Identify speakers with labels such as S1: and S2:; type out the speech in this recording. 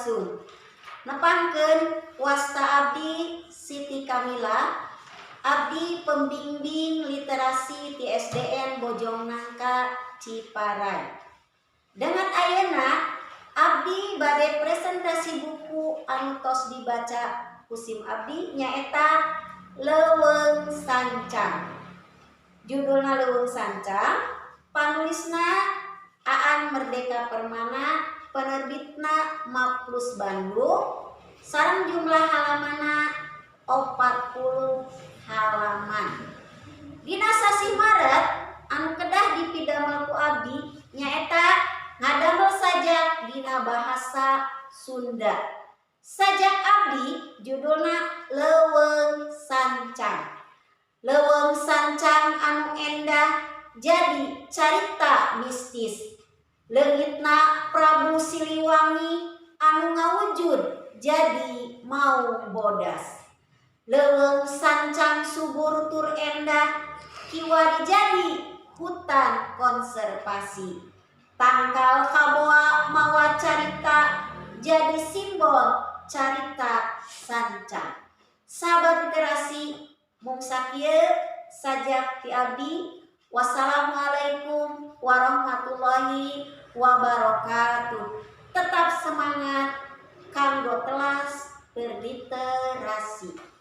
S1: Sampurasun. Nepangkeun, wasta abdi Siti Kamila, abdi pembimbing literasi di SDN Bojong Nangka, Ciparay. Dengan ayeuna abdi bade presentasi buku anu tos dibaca ku sim abdi, nyaeta Leuweung Sancang. Judulna Leuweung Sancang, panulisna Aan Merdeka Permana, penerbitna Maplus Bandung, sareng jumlah halamanna 40 halaman. Dina sasih Maret anu kedah dipidamel ku abdi nyaeta ngadamel sajak dina bahasa Sunda. Sajak abdi judulna Leuweung Sancang. Leuweung sancang anu endah jadi carita mistis. Leungitna Prabu Siliwangi anu ngawujud jadi maung bodas. Leuweung sancang subur tur endah kiwari jadi hutan konservasi. Tangkal kaboa mawa carita jadi simbol carita sancang. Sahabat literasi, mung sakieu sajak ti abdi. Wassalamualaikum warahmatullahi wabarakatuh. Tetap semangat kanggo telas berliterasi.